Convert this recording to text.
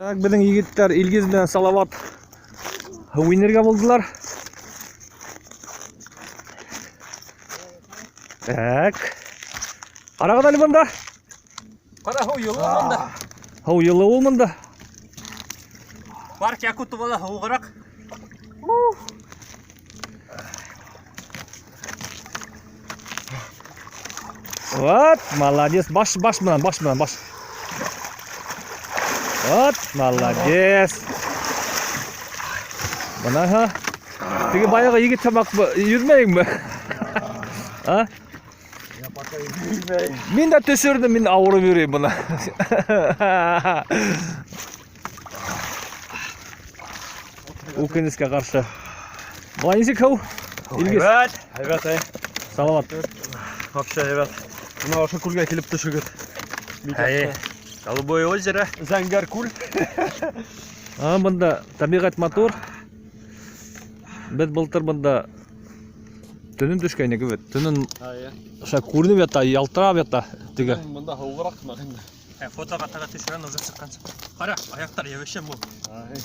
Так, беҙҙең егеттәр Илгиз менән Салават һыу инергә булдылар. Так. Ҡарағыҙ әле бында. Ҡара һыу йылы бында. Һыу йылы ул бында. Парк Якутовала һыуығыраҡ. Вот, молодец. Баш, баш менән, баш менән, баш. Вот, молодец. Бына һа. Теге баяғы егет һымаҡ йөҙмәйеңме? А? Я пока йөҙмәйем. Мин дә төшөрҙөм, мин ауырып йөрөйөм бына. Үкенескә ҡаршы. Былай нисек һыу? Илгиз. Һәйбәт, һәйбәт, әй. Салават. Вообще һәйбәт. Бына ошо күлгә килеп төшөгөҙ. Әйе. Голубое озеро. Зәңгәр күл. А, бында тәбиғәт матур. Беҙ былтыр бында төнөн төшкәйнек бит. Төнөн Әйе. ошо күренеп ята, ялтырап ята теге. Бында һыуығыраҡ инде. Ә, фотоға тағы төшөрән уже сыҡҡансы. Ҡара, аяҡтар йәбешә был. Әй.